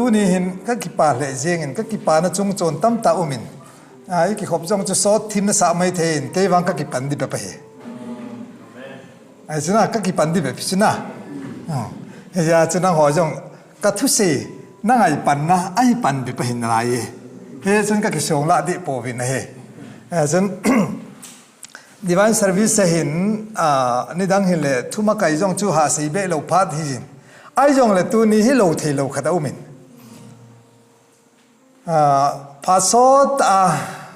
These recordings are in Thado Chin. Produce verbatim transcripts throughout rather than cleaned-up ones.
Tuni hin ka kipa lheh jengin, ka kipana chung chon tamtah umin. A, i kikhop jong chu sot thim nasah mai thei in, kei vang ka kipan ding bep ahi. Ahi chun a, ka kipan ding bep chu na. Hmm. Hijeh chun nangho jong ka thusei, nang a i panna, a i pan bep ahi nalai e. Hichun ka kisong lah ding pouvin ahi. Ahi chun, Divine Service a hin, a, nidang hile, thumakai jong chu ha sei be lou phat hi jin. Ahi jongle tuni hi lou thei lou khat a umin. A, phat sot a,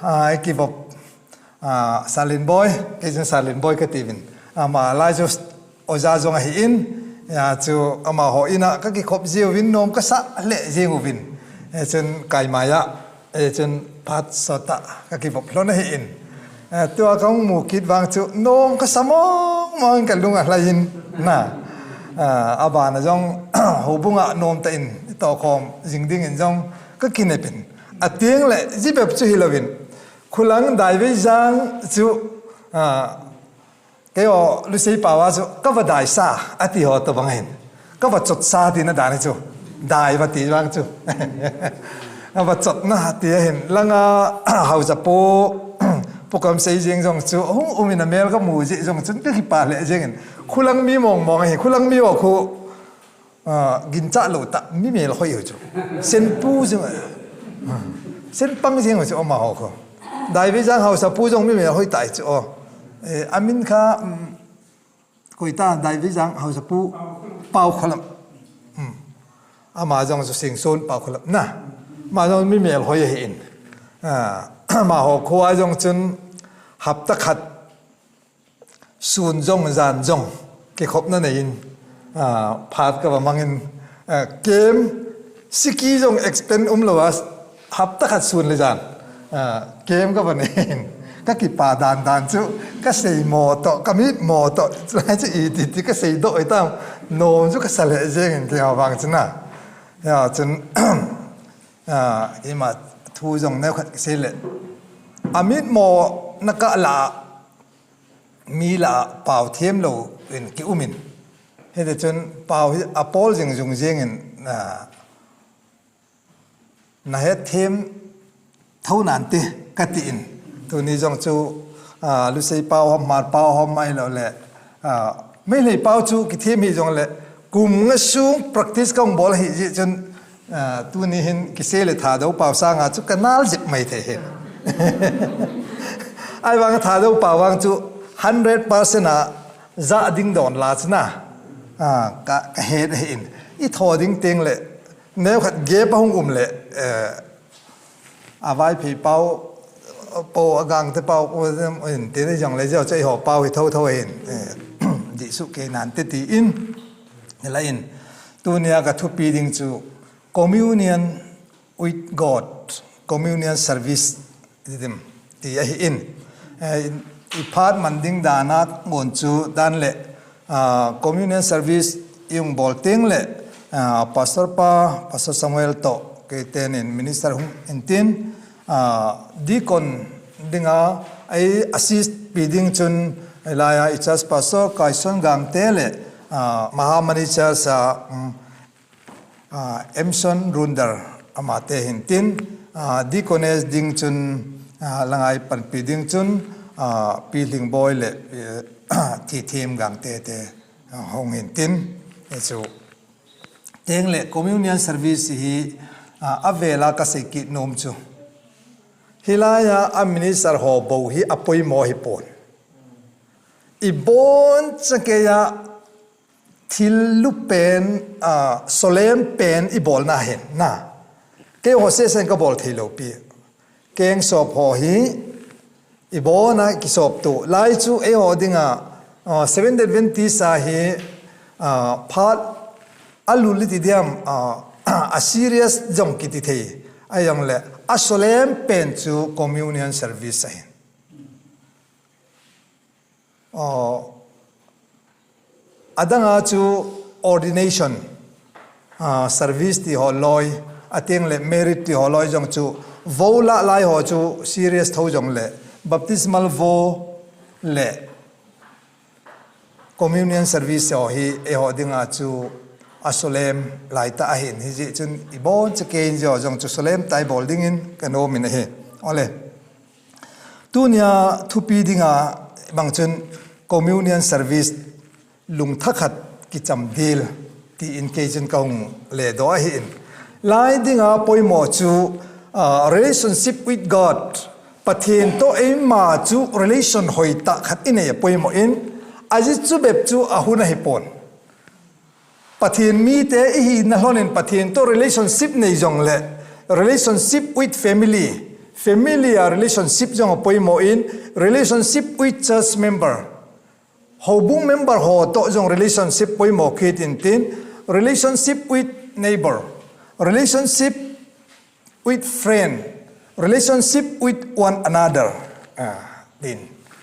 a, i kivop, a, Salin Boy, kei jong Salin Boy ka tiuvin. Ama lai chu oja jong ahi in, a, chu amaho in a ka kikhop jiuvin nom ka sah lheh jeng uvin. E chun kaimai a, e chun phat sot a ka kivop lhon ahi in. A, tua ka hung mu kit vang chu nom ka sa mong mong in ka lung alhai in na. A, abana jong houbung a nom tah in i tokhom jing dingin jong ka kinepin. Ateng le, ji bep chu hilouvin. Khulang Daiveijang chu, a, keiho Lusei pao a chu, ka va daisa, ati ho tobang ahin. Ka va chotsa tina dan hi chu. Dai va ti vang chu. A va chotna ti ahin. Langa, Haosapu, Pu Kamseijeng jong chu, hung umin amel ka mu jeh jong chun ka kipa lheh jengin. Khulang mi mong mong ahi, khulang mi ho khu, a, ginchat lou tah, mi melhoi ho chu. Senpu jeng, a, senpang jeng ho chu, amaho khu. Daiveijang Haosapu jong mi melhoi tah chu, o. E, amin kha, um, Koi ta, Daiveijang Haosapu, Paokholam. Hmm. Ama jong chu Singson Paokholam na. Ama jong mi melhoi ahi in. A, amaho khoa jong chun hapta khat sun jong jan jong kikhopna nei in, a, phat ka va mangin, a, kem siki jong expend umlou a, hapta khat sun le jan, a, kem ka va nei in. Ka kipa dan dan chu, ka sei mo toh, ka mit mo toh, chulai chu iti ti ka seidoh itam, nom chu ka sa lheh jengin kei a vang chu na. Hia chun, a, ima thu jong neo khat ka sei le. A mit mo na ka la, mi lah a pao them lou in ki umin. Hiti chun pao hi a pol jing jung jengin, a, na het them tho nante ka ti in. Tuni jong chu, a, Lusei pao ham, Hmar pao ham ahilou le, a, Meitei pao chu kithem hi jongle, kum nga sung practice ka hung bol ahi jeh chun, a, tuni hin kisei le Thadou pao sanga chu ka nal jep mai thei hin. Ahivang Thadou pao vang chu hundred percent a ja ding don la chu na, a, ka, ka het ahi in. I tho ding teng le, neo khat gap a hung um le, eh, a Vaiphei pao, po a Gangte pao, po in, tin i jong le jao chu eiho pao hi tho tho hin, eh, dih sukei nante ti in, la in, tunia ka thupi ding chu communion with God, communion service, ti dim, ti ahi in. Eh, i phat man ding dan a ngon chu dan le, ah, communion service i hung bol teng le, ah, Pastor pa, Pastor Samuel toh, kei ten in minister hung in tin, ah, deacon dinga, ei assist pi ding chun, ei lai a i church pastor, Kaison Gangte le, ah, Mahamani Church a, um, ah, Emson Runder amate hin tin, ah, deaconess ding chun, ah, langai panpi ding chun, ah, Pi Lhingboi le, eh, Thithem Gangte te, ah, hung hin tin, eh, chu. Teng le communion service hi, ah, a vela ka sei kit nom chu. Hilai a, a minister ho bou hi a poimo hi pon. I bon chakei a thil lu pen, ah, solem pen i bolna hin, na. Kei ho sesen ka bol thei lou pi. Keng sop ho hi, i bona kisop tu. Lai chu eiho dinga, ah, Seventh Day Adventist a hi, ah, phat a lu li ti diam, ah, a serious jong kiti thei. Ahi jong le, a solem pen chu communion service ahi. Oh, adanga chu ordination, ah, service ti ho loi, ateng le marriage ti ho loi jong chu, vo la lai ho chu serious tho jong le, baptismal vo le communion service ho hi eiho dinga chu, asolem laitah ahin, hijeh chun ibon chakei in jo jong chu solem tai bol dingin kanomin ahi. Ole. Tunia thupi dinga bang chun communion service lungthakhat kicham dil ti in kei chun kahung ledoh ahin. Lai dinga poimo chu, ah, relationship with God. Pathen toh eima chu relation hoitah khat inei a poimo in, ajeh chu bep chu ahun ahipon. Pathen mite ihina lhonin Pathen toh relationship nei jongle, relationship with family, family a relationship jong apoimo in, relationship with church member, houbung member ho toh jong relationship poimo kit intin, relationship with neighbor, relationship with friend, relationship with one another. Ah, din.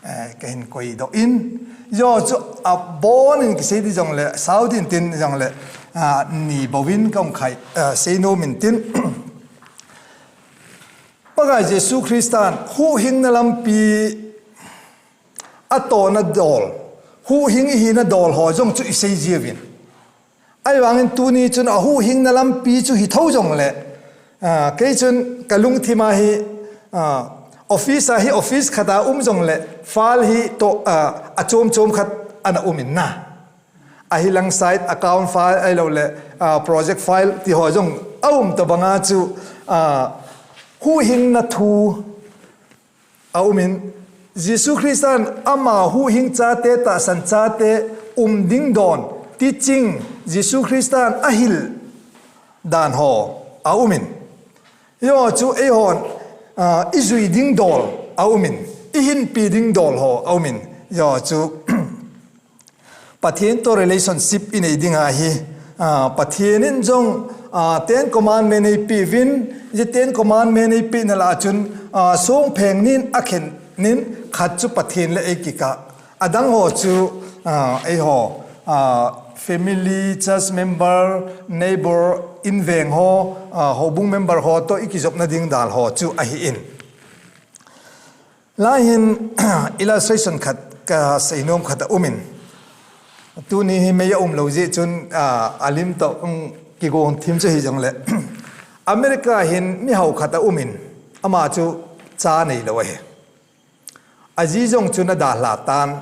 Eh, kahin koidoh in. Jo chu abonin kisei di jongle, sao din tin jongle, ah, ni bouvin kahung khai, ah, seinom intin. Pakai Jesu Christan huhhingna lampi atohna dol, huhhing ihina dol ho jong chu isei jiuvin. Ahivangin tuni chun ahuhhingna lampi chu hithou jongle, ah, kei chun kalungthim a hi, ah, office a hi office khat a um jongle file hi toh, ah, achom chom khat ana um in na. Ahilang site account file ahilouleh, ah, project file ti ho jong aum tobanga chu, ah, huhhingna thu aumin, Jesu Christan ama huhhing chate, tahsan chate um ding don, teaching, Jesu Christan ahil dan ho aumin. Hiho chu eihon, ah, ijui ding dol aumin, ihinpi ding dol ho aumin. Hiho chu Pathen toh relationship inei ding ahi, ah, Pathen in jong, ah, Ten Commandment eipeuvin, hiche Ten Commandment eipeh na lah a chun, ah, songpheng nin akhen nin khat chu Pathen le eikikah. Adang ho chu, ah, eiho, ah, family, church member, neighbor, inveng ho, ah, houbung member ho toh ikijopna ding dal ho chu ahin. Lai hin illustration khat kaseinom khat aumin. Tuni hi mei aum lou jeh chun, ah, alim toh, um, kigong thim chu hijongle. America hin mihao khat aumin, ama chu cha neilou ahi. Aji jong chun adalha tan.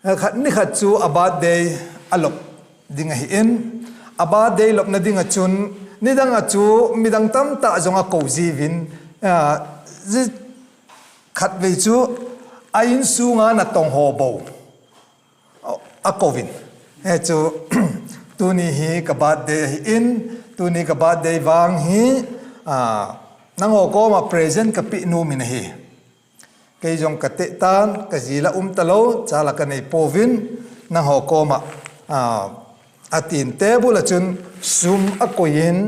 Khat, nikhat chu a birthday alop ding ahin, a birthday lopna dinga chun, nidang a chu midang tamtah jong akou jiuvin, ah, ji khatvei chu a insunga natong ho bou akouvin. Hichu, tuni hi ka birthday ahin, tuni ka birthday vang hi, ah, nangho koma present kapeh nomin ahi. Kei jong kateh tan, kaji la um talou, cha la kanei pouvin, nangho koma, ah, atin table a chun sum akoiyin,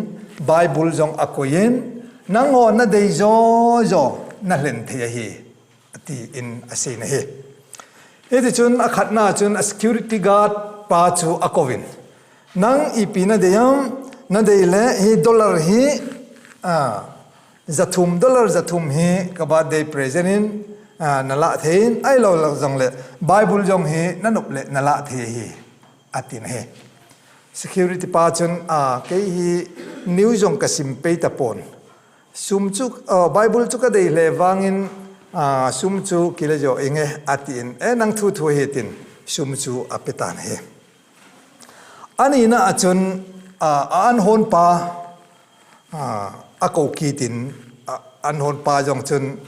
Bible jong akoiyin, nangho nadei jo jo nalhen thei ahi, atin aseiyin ahi. Hitichun akhatna chun a security guard pa chu akouvin. Nang ipi nadei ham, nadei le hi dollar hi, ah, jathum, dollar jathum hi ka birthday present in, ah, nalah thei in, ahilou jongle Bible jong hi nanop le nalah thei ahi, atin ahi. Security pa chun, ah, kei hi news jong kasim pei tapon. Sum chu, ah, Bible chu kadei lheh vangin, ah, sum chu kila jo inge, atin, eh, nang thu thu ahi tin, sum chu apetan ahi. Anina a chun, ah, a-anhon pa, ah, akou kit in, ah, anhon pa jong chun,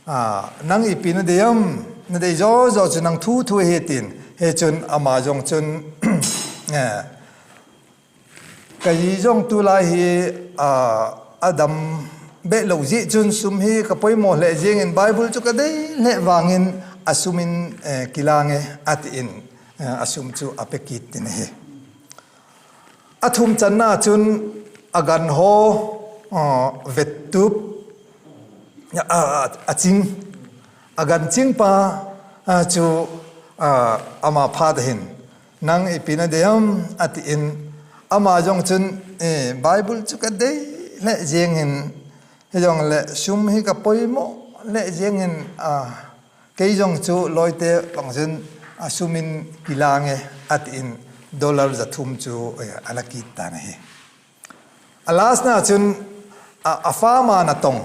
ah, nang ipi nadei ham, nadei jo jo chu nang thu thu ahi tin, hichun ama jong chun, eh, kaji jong tulai hi, ah, adam behlou jeh chun sum hi kapoimo lheh jengin Bible chu kadei lheh vangin asum in, eh, kilange, atin, eh, asum chu ape kit in ahi. Athum channa chun agan ho, ah, vettup, a, a, aching, agan chingpa, ah, chu, ah, ama phat ahin, nang ipi nadei ham, atin, ama jong chun, eh, Bible chu kadei lheh jengin, hijongle sum hi kapoimo lheh jengin, ah, kei jong chu loite bang chun asum in kilange, atin, Dollar za thum chu, eh, a la kit tan ahi. A last na chun, a, a farm a natong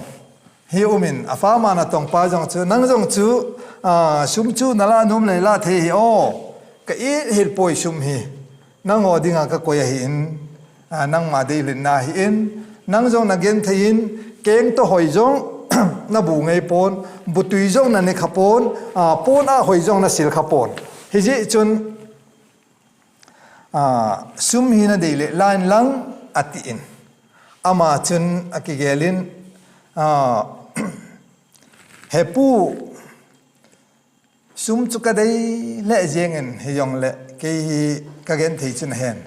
hi umin, a farm a natong pa jong chu, nang jong chu, a, sum chu na la nom leh la thei hih o, ka it hih poi sum hi. Nangho dinga ka koi ahin, a, nangma deilen na ahin, nang jong na genthei in, keng toh hoi jong na bu ngei pon, bu tui jong na ne kha pon, a, pon a hoi jong na sil kha pon. Hijeh chun, a, sum hi na dei leh la in lang, a tin. Ama chun a kigel in, a, He pu, sum chu ka dei leh jeng in, hijong leh kei hi ka genthei chu na hen.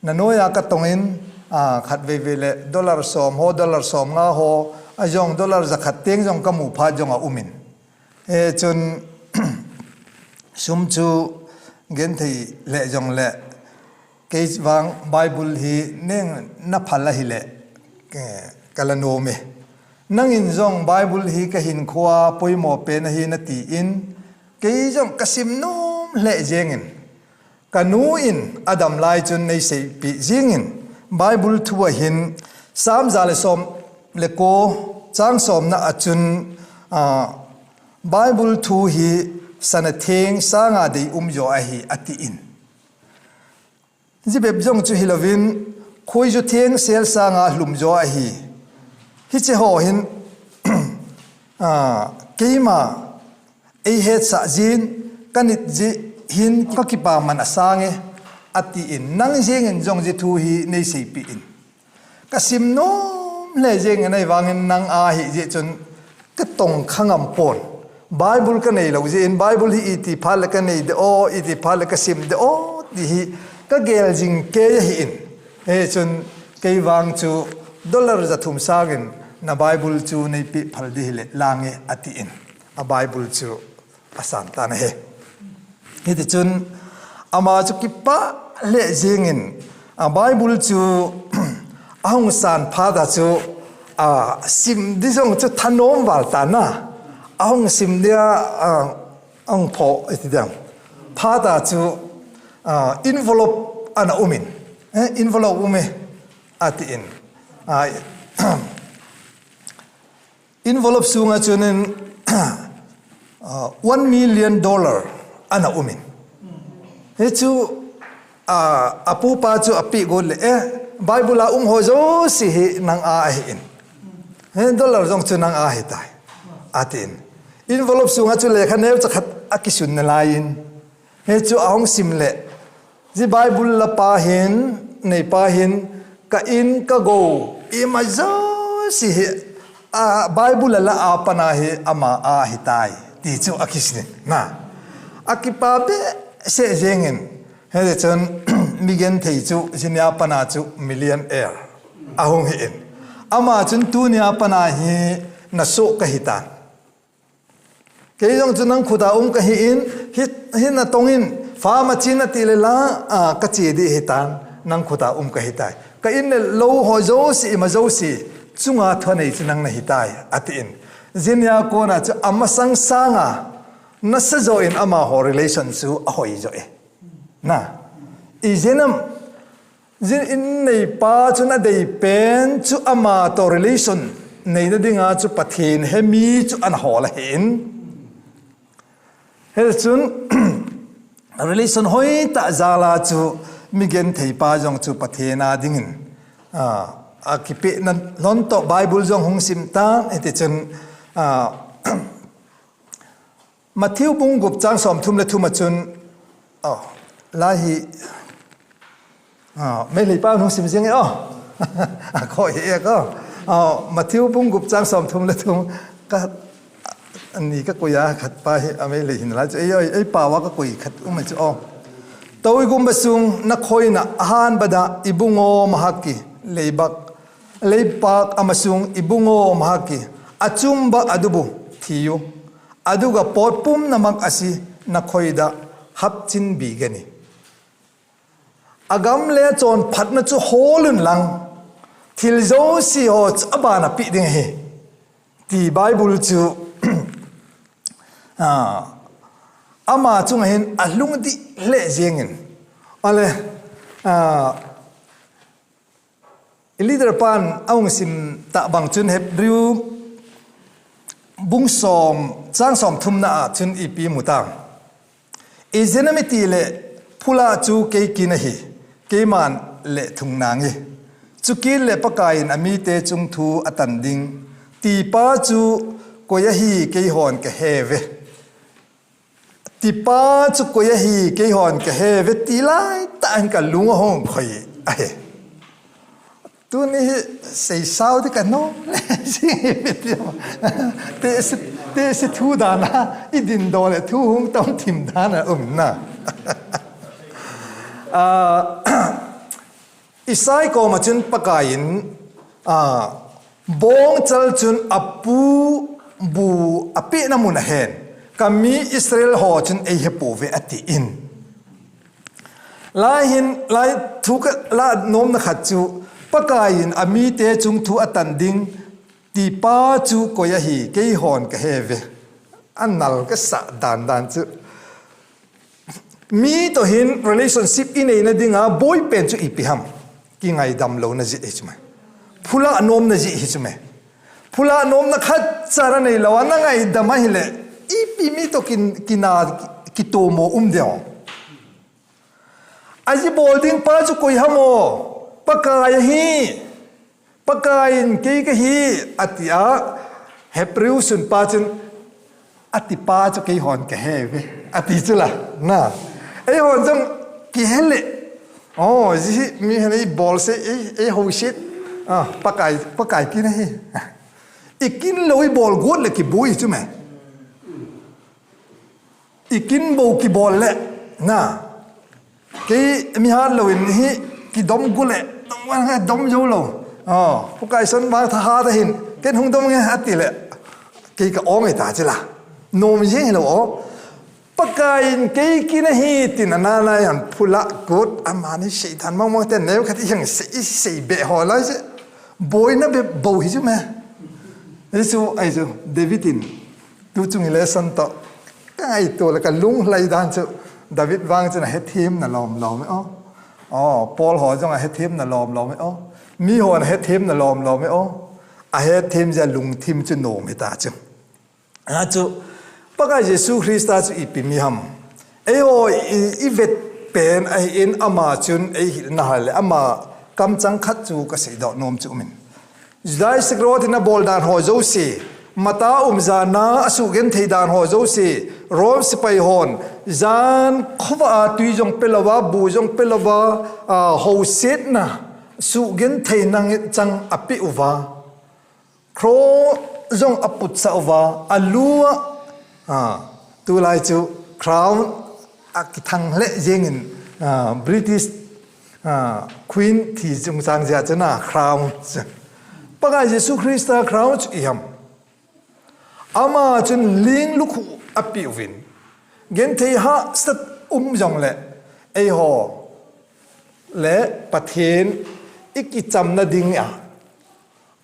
Na noi a ka tong in, a, khat vei vei leh dollar som ho, dollar som nga ho, a jong dollar za khat teng jong ka mu phat jong a umin. Hichun, sum chu genthei leh jong leh, kei vang Bible hi neng na phal ahileh, eh, ka la nom e. Nangin jong Bible hi ka hinkhoa poimo pen ahi na tin, kei jong ka sim nom leh jeng in. Ka nu in a dam lai chun nei seipeh jing in, Bible thu a hin Psalm za le som le ko chang somna a chun, ah, Bible thu hi sana theng sanga dei um jo ahi a tin. Hijeh bep jong chu hilouvin, khoi ju theng sel sanga lhum jo ahi. Hiche ho hin, ah, keima ei hetsah jin, ka nit jeh hin ka kipa man a sang e, a tin, nang jeng in jong hiche thu hi nei seipeh in. Ka sim nom leh jeng in ahivangin nang ahi jeh chun ka tong kha ngam pon. Bible ka nei lou jeh in, Bible hi iti phat leh ka nei de o, iti phat leh ka sim de o, ti hi ka gel jing kei ahi in. Hichun kei vang chu dollar za thum sang in na Bible chu nei peh phal ding hileh lang e a tin. A Bible chu a san tan ahi. Hiti chun ama chu kipah leh jeng in, a Bible chu a hung san phat a chu, a sim ding jong chu thanom val tan a, a hung sim ding a, a, a hung pho, iti ding. Phat a chu, a, envelope ana um in, eh, envelope um e, a tin. A, Envelope sunga chun in, ah, one million dollar ana um in. Hichu, ah, a pupa chu a peh got leh, eh, Bible a um ho jouse hi nang a ahi in. He dollar jong chu nang a ahi tai, a tin. Envelope sunga chu lekha neocha khat a kisun nalai in. Hichu a hung sim leh, hiche Bible la pa hin, nei pa hin, ka in ka gou, ima jouse hi, a Bible la a pat a hi ama a ahi tai, ti chu a kisin in. Na. A kipa behseh jeng in, hiti chun mi genthei chu, hiche nia pat a chu millionaire a hung hi in. Ama chun tunia pat a hi na soh ka hi tan. Kei jong chu nang khut a um ka hi in, hi, hi na tong in, farm a chen a ti leh la, a, ka che ding hi tan, nang khut a um ka hi tai. Ka in le lou ho jouse, ima jouse, chunga thanei chu nang na hi tai, a tin. Hiche nia kon a chu ama sang sanga, nasa jo in ama ho relation chu a hoi jo e. Na, ijeh inem, Hiche in nei pa chun a dei pen chu ama toh relation neina dinga chu Pathen he mi chu ana hol ahi in. Hichun relation hoitah jal a chu mi genthei pa jong chu Pathen a ding in, a, a kipehna lhon toh Bible jong hung sim tan, hiti chun, a, Matthew bung gup chang som thum le thum a chun, oh, lai hi, oh, Meitei pa hung sim jing e, oh. A koi hi e ko. Oh, Matthew bung gup chang som thum le thum ka, ani ka koi a khat pa hi, a Meitei hin lai chu, ei, ei, ei pa wa ka koi khat um chu, oh. Toigumba sung nakhoina ahanbada ibungo mahaki leibak, leibak amasung ibungo mahaki achumba adubu thiu. Aduga potpum namak asi nakhoida hapchin bigeni. Agam le chonphatna chu holun lang, thil jouse ho chu abana peh ding ahi. Ti Bible chu, a, ama chunga hin alung dih leh jeng in, Ale, ah, i leader pan ahung sim ta bang chun Hebrew bung som, chang som thumna a chun ipi mu ta. Ijeh inem itile phula chu kei kin ahi, keiman le thung nange. Chu kin le Pakaiyin amite chung thu atan ding. Tipa chu koi ahi keihon kahe ve. Tipa chu koi ahi keihon kahe ve ti lai tah in kalung ahung khoi ahi. Tuni hi seisao di kanom le. Te se, te se thu dan a, i din do le thu hung tam thim dan a um na. Ah, Isai koma chun Pakaiyin, ah, bongchal chun apu bu apehna mun ahen, kami Israel ho chun eihe pouve atin. Lai hin, lai thu kala nomna khat chu, Pakaiyin amite chung thu atan ding, tipa chu koi ahi, keihon kahe ve. Anal kasa dan dan chu. Mi toh hin relationship inei na dinga boipen chu ipi ham. Kingaidam louna jeh hi chu mai. Phula nomna jeh hi chu mai. Phula nomna khat cha ra neilou a na ngaidam ahile. Ipi mi toh kin, kina, kitomo um ding. Ajibol ding pa chu koi ham o. Pakai ahi. Pakaiyin kei kahi, ati a, Hebrew sunpa chun, atipa chu keihon kahe ve, ati chu la, na. Eihon jong kihe le, oh, ji hi mi hen eibol se, ei, eiho se, ah, Pakai, Pakai kin ahi. I kin lou ibol got le kiboi chu me. I kin bou kibol le, na. Kei mi hat lou in hi, kidom got le, dom got le, dom jou lou. Oh, Pu Kaison vang tha hat ahin, ken hung dom nge ati le. Kei ka ong e ta chu la. Nom jeng lou o. Pakaiyin kei kin ahi tin ana lai an phula got, amani Satan mong mong ten neu khat i heng sei, i sei be ho lai se. Boina be bou hi chu me. Hi chu, ai chu, David in. Tu chung hi lesson toh. Ka ngaito le ka lunglhai dan chu David vang chun ahethem na lom lom e o. Oh, Paul ho jong ahethem na lom lom e o. Mi ho ahethem na lom lom e o. Ahethem jeh a lungthim chu nom hita chu. A chu, Pakai Jesu Christa chu ipi mi ham. Eiho i, i vet pen ahin ama chun eihilna hale ama kamchang khat chu ka seidoh nom chu umin. Judas Iscariot in abol dan ho jouse, mata um jan a asuhgenthei dan ho jouse, Rome sepai hon, jan khovah a tui jong pelouva, bu jong pelouva, a, housetna, suhgenthei nangin chang apeh uva. Cross jong aputsah uva, alu a, a, tulai chu crown akithang lheh jengin, a, British, a, Queen thi chungchang jeh a chun a crown chu. Pakai Jesu Christa crown chu ipi ham. Ama chun ling lukhuh apeh uvin. Genthei hahsat um jongle, eiho le Pathen ikichamna ding a.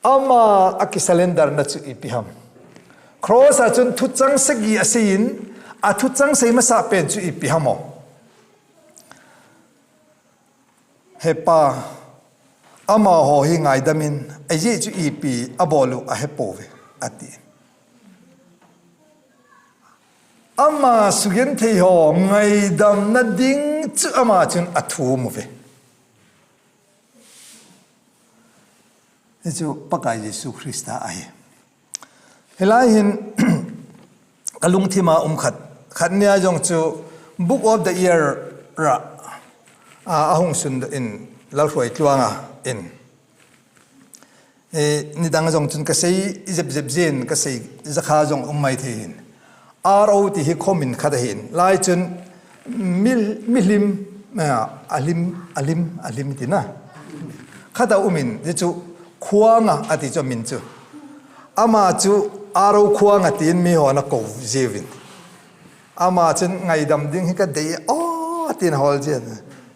Ama akisurrender na chu ipi ham. Cross a chun thuchang sagi aseiyin, athuchang sei masa pen chu ipi ham o. He Pa, amaho hi ngaidam in, ajeh chu ipi abol u ahepouve, ati. Ama sugenthei ho ngaidamna ding chu ama chun athum uve. Hichu Pakai Jesu Christa ahi. Hilai hin kalungthim a um khat, khat nia jong chu Book of the Year a, a, ahung sundoh in Lalhruaitluanga in. E, nidang jong chun kasei jep jep jin, kasei jakha jong um maithei hin. R O ti hi khomin khat ahin. Lai chun mi, milim, a, alim, alim, alim tina. Khat a umin, hichu Khuanga ati chu amin chu. Ama chu R O Khuanga tin mihon akou jiuvin. Ama chun ngaidam ding hi kadei o tin ahol jin.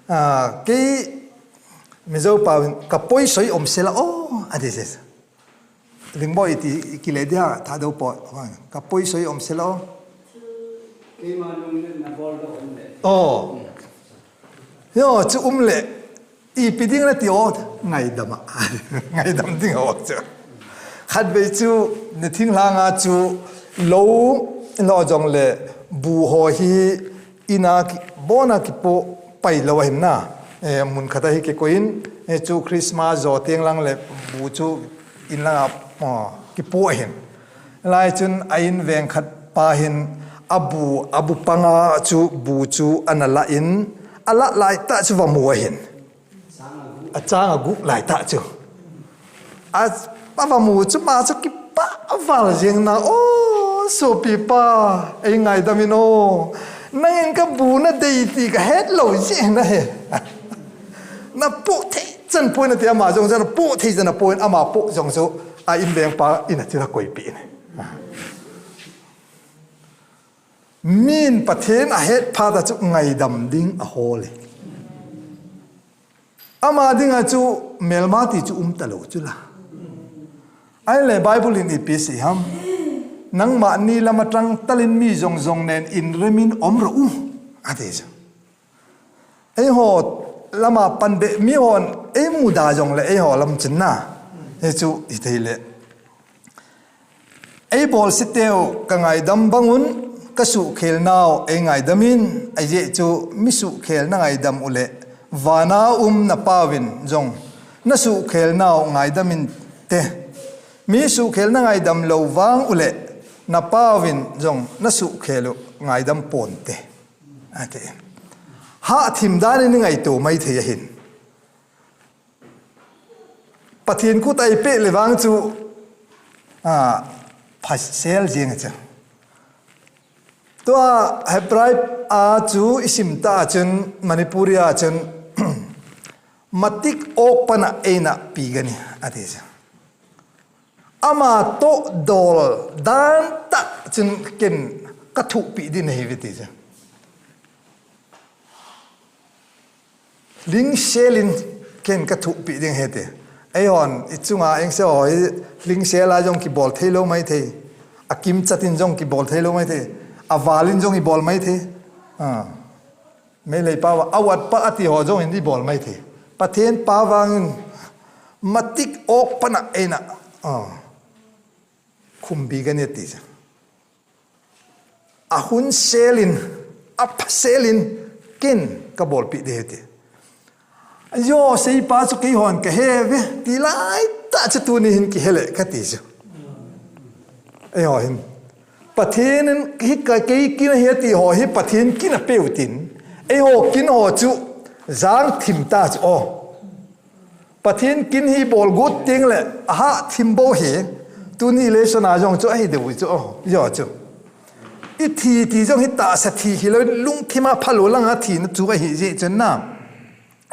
A, kei Mizo paovin, ka poisoi um sela o, ati jin. Lingboi iti kile dia, Thadou po, ka poisoi um sela o. Keima lungna boldoh um le. Oh. Yo, chu um le, ipi ding nati o, ngaidam a. Ngaidam ding o chu. Khatvei chu, ni thinglhang a chu, lo, lo jong le, bu ho hi, in a ki, bon a kipoh pai lo ahin na. Eh, mun khat a hi kikoi in, eh, chu Christmas jo teng lang le, bu chu in lang a, oh, kipoh ahin. Lai chun a in veng khat pa hin a bu, a bu panga chu bu chu ana la in, a la lai tah chu va mu ahin. A chang a guh lai tah chu. A, a va mu chu ma chu kipah val jeng na, "O, sopi pa, ei ngaidam in o. Nangin ka bu na dei ti ka het lo jeh na he." Na poh thei chan poi na ti ama jong chan poh thei chan a poi ama poh jong chu a in veng pa in a chu la koi pi in. Min Pathen a het phat a chu ngaidam ding a hol e. Ama ding a chu melma ti chu um ta lo chu la. Ai le Bible in ipi sei ham. Nangma ni lam a tang talin mi jong jong nen in remin om ro u. A ti chu. Eiho lama pan be mi hon ei muda jong le eiho lam chin na. He chu i thei le. Ei bol si teu ka ngaidam bangun ka suhkhel nau ei ngaidam in, a ye chu mi suhkhel na ngaidam u le vana um na pauvin jong na suhkhel nau ngaidam in te. Mi suhkhel na ngaidam lo vang u le na pauvin jong na suhkhel u ngaidam pon te. Ati. Ha thim dan in i ngaito mai thei ahin. Pathen kut a i peh le vang chu, a, phasel jeng a chu. Tua Hebrai a chu i sim ta a chun, Manipuri a chun, matik ok pana eina pi gani, ati chu. Ama toh dol dan tah chun ken ka thuhpi din ahi ve ti chu. Lingselin ken ka thuhpi ding he ti. Eihon, i chunga engse ho hi lingsel a jong kibol thei lo mai thei. A kimchat in jong kibol thei lo mai thei. A val in jong i bol mai thei. A. Meilei pao a, a wat pa a ti ho jong in i bol mai thei. Pathen pa vangin matik ok pana eina. A. Khumbi ka ne ti chu. A hun selin, a pha selin, ken ka bolpi de ti. Yo, sei pa chu kei hon ka he ve, ti lai tah chu tuni hin ki he le ka ti chu. Ei ho hin. Pathen in hi ka kei kin a he ti ho hi Pathen kin a peu tin. Ei ho kin ho chu jang thim ta chu o. Pathen kin hi bol gut ting le, aha thim bo hi, tuni lesson a jong chu ahi deu chu, oh, yo chu. I thi ti jong hi tahsa thi hi lo, lungthim a phalo lang a thina chu ahi jeh chun na.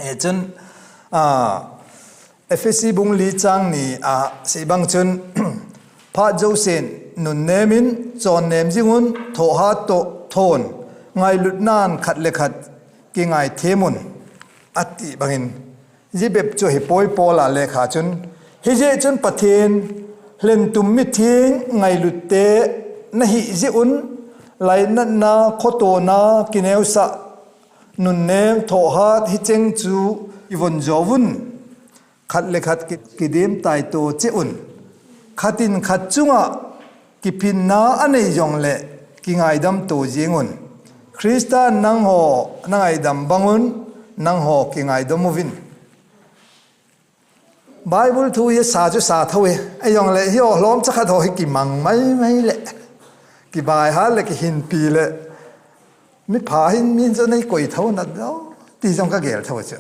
Eh, chun, a, Ephesi bung li chang ni a sei bang chun, phat jousen nunnem in, chonnem jing un, thohhat toh thon, ngailutnan khat le khat kingaithem un, ati bangin, Jibep chu hi poi Paul a lekha chun, hijeh chun Pathen, hlentum mitheng ngailut te na hi jeh un, lainatna, khotona, kineosah, nunnem, thohhat, hicheng chu i von jo vun. Khat le khat ki, kidem taito cheh un. Khat in khat chunga kiphinna a nei jong le kingaidam to jeng un. Christa nangho na ngaidam bang un, nangho kingaidam uvin. Bible thu hi sa chu sa tho e. Ei jong le hi o hlom cha khat ho hi kimang mai mai le. Kibai ha le kihinpi le. Mi pha hin min cho nei koi tho na do. Ti jong ka gel tho chu.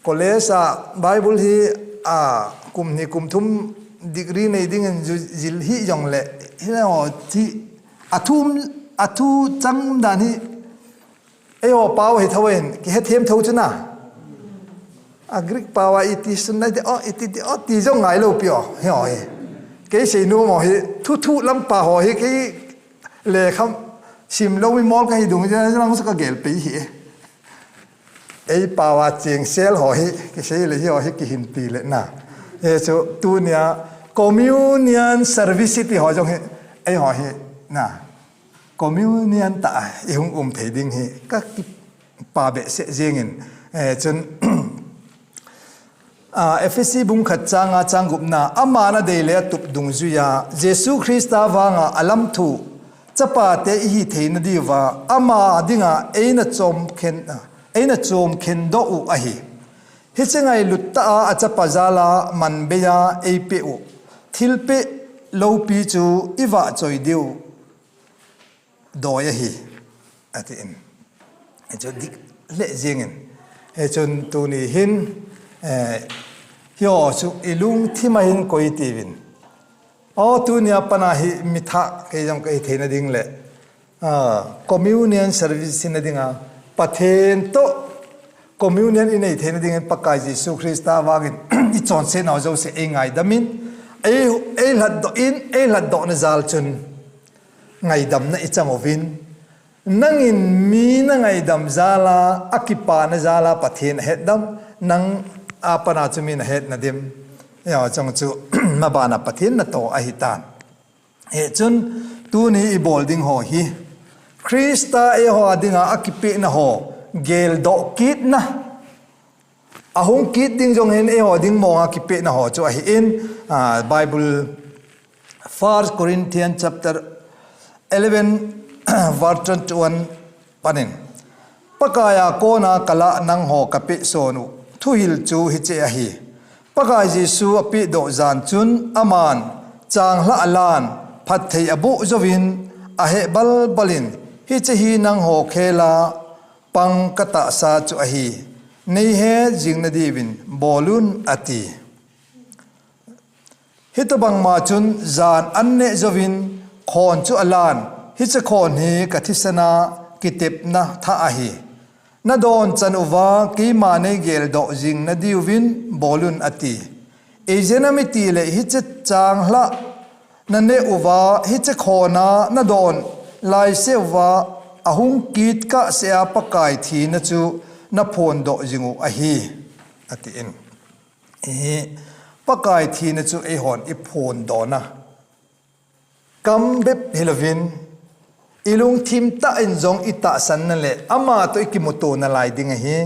College a Bible hi a kum ni kum thum degree nei ding in ju-, jil hi jong le. Hi le ho chi a thum a thu chang dan hi Ei ho pao hi tho in, kihethem tho chu na. A Greek pao a iti sun na ti, o, iti ti, o, ti jong ngai lo pi o, hi o hi. Kei sei nu mo hi, thu thu lam pa ho hi, kei le kham sim lo mi mol ka hi dung, jang sa ka gel pe hi. Ei pao a cheng sel ho hi, kei sei le hi o hi, kihin ti le na. He chu, tunia, communion service ti ho jong hi, ei ho hi, na. Communion ta a, i hung um thei ding hi, ka ki, pa behseh jengin, eh, chun, ah, Ephesi bung khat chang nga chang gupna, aman adei le atup dungjuiya Jesu Christa vanga alamthu chapate ihi theina diuva ama dinga eina chomkhen, eina chomkhen doh u ahi. Hiche ngailut tah a achapa jala manbeiya eipeh u thilpeh loupi chu ivahchoi diu doi ahi, atin. Hichu dik lheh jengin. Hichun tuni hin, eh, hiho chu ilungthima hin koi tiuvin. O, tunia pana hi mitha kei jong kahi theina ding le, ah, communion service hina dinga, Pathen toh communion inei theina dingin Pakai Jesu Christa vangin ichonsetnau jouse eingaidamin, ei, eilhatdoh in, eilhatdohna jal chun ngaidamna ichang uvin, nangin mi nangaidam jala, akipana jala Pathen ahetdam, nang apana chu min ahetna dim. Hichong chu, mabana Pathen natoh ahitan. Hichun, tuni ibol ding ho hi Christa eiho dinga akipehna ho geldoh kitna, ahung kit ding jong hin eiho ding monga kipehna ho chu ahin, ah, Bible, First Corinthians chapter eleven, verse twenty-one panin, Pakaiya kona kalah nangho kapehson u thuhil chu hiche ahi. Pakai Jesu apehdoh jan chun aman changlhah alan, phatthei aboh jouvin, aheh balbalin, hiche hi nangho khela pang katahsa chu ahi. Neihet jingna diuvin bolun, ati. Hitobangma chun jan anneh jouvin khon chu alan, hiche khon hi kathisana kitepna thah ahi. Nadon chan uva keima neigeldoh jingna diuvin bolun, ati. Ijeh inem itile hiche changlhah naneh uva, hiche khona nadon laiseuva, ahung kit kahsea Pakai thina chu naphondoh jingu ahi, atin. Pakai thina chu eihon iphondohna kam bep hilouvin, ilungthim tah in jong itahsanna le amatoh ikimutona lai ding ahi.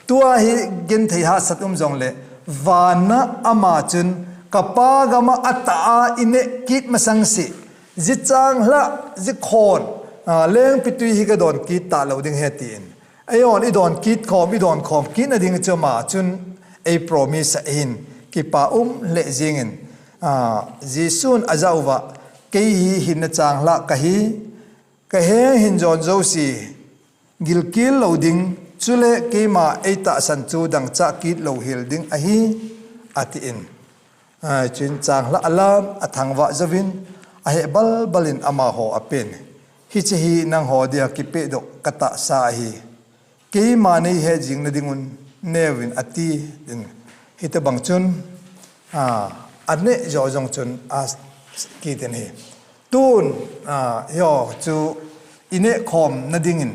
Tua hi genthei hahsat um jongle, vana ama chun, kapa gama atah a ineh kit masangseh, jichanglhah, jikhon, ah, lengpitwi hi kadon kit talou ding ahi, tin. Eihon idon kit khom, idon khom kitna ding chu ama chun ei promise ahin, kipa um lheh jengin, ah, Jesun ajah uva, kei hi hinna changlhah kahi, kaheng hin jon jouse gilkel lou ding, chule keima eitahsan chu dangchah kit louhel ding ahi, atin. Ah, chuin changlhah alan, athangvah jouvin, aheh balbalin amaho apen, hiche hi nangho dia kipehdoh katahsa ahi. Keima neihet jingna dingun neuvin, atin. Hitobang chun, ah, aneh joh jong chun akitin ahi. Tun, ah, hiho chu inehkhomna dingin,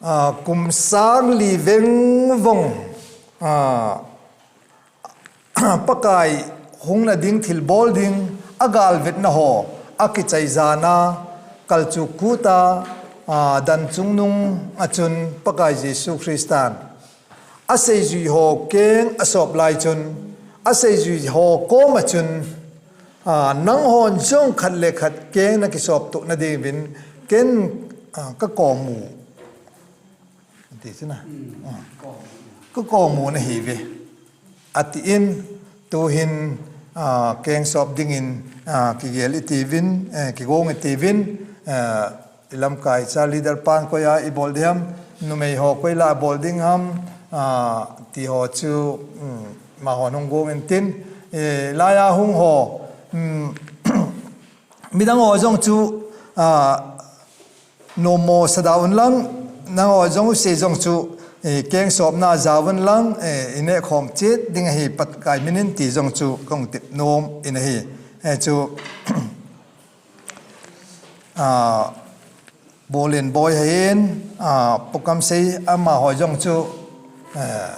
ah, kum sang li vengvong, ah, Pakai hungna ding, thilbol ding, agalvetna ho akichaijana, kalchuk kuta, ah, dan chungnung a chun Pakai Jesu Christan aseijui ho keng asop lai chun, aseijui ho koma chun, ah, nanghon jong khat le khat keng nakisoptohna diuvin ken, ah, kakomu, ati chuna. Ah, kakomu nahiuve, atin. Tuhin, ah, keng sop dingin, ah, kigel itiuvin, eh, kigong itiuvin, eh, ilamkaicha leader pan koia ibol ding ham, numei ho koila bol ding ham, ah, tiho chu, um, amahon hung gong intin, eh, laiya hung ho, um, midang ho jong chu, ah, nommo sa da unlang, nangho jong use jong chu, eh, keng sopna jaovun lang, eh, inehkhom chet ding ahi Pakai minin ti jong chu kahung tep nom in ahi. Eh, chu, ah, Bolin boi hin, ah, program sei amaho jong chu, eh,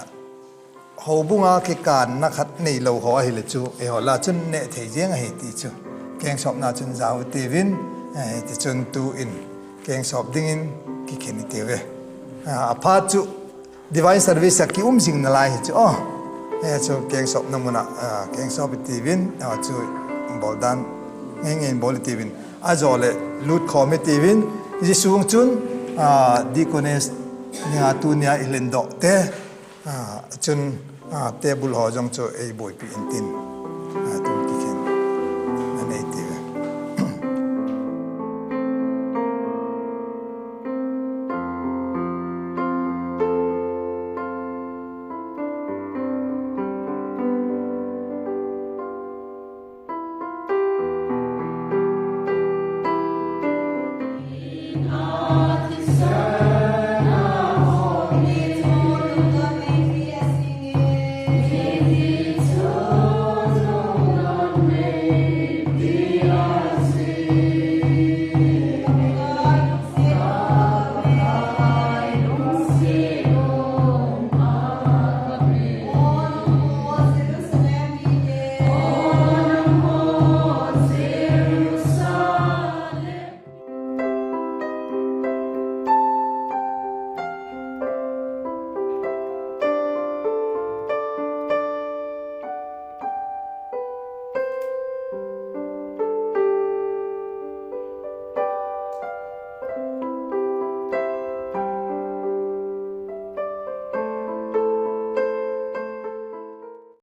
houbunga kikanna khat neilou ho ahile chu, eiho lah chun neh thei jeng ahi ti chu. Keng sopna chun jao tiuvin, eh, tichun tuin kengsop dingin kikhen itiuve. Ah, aphat chu divine service a kium jing nalai hi chu. Oh, eh, chu kengsopna muna, ah, kengsop itiuvin, ah, chu boldan ngei ngei bol itiuvin. Ajole lut khom itiuvin, Jesu chun, ah, deaconess nia tunia ilendoh te, ah, chun, ah, table ho jong chu eiboipi intin.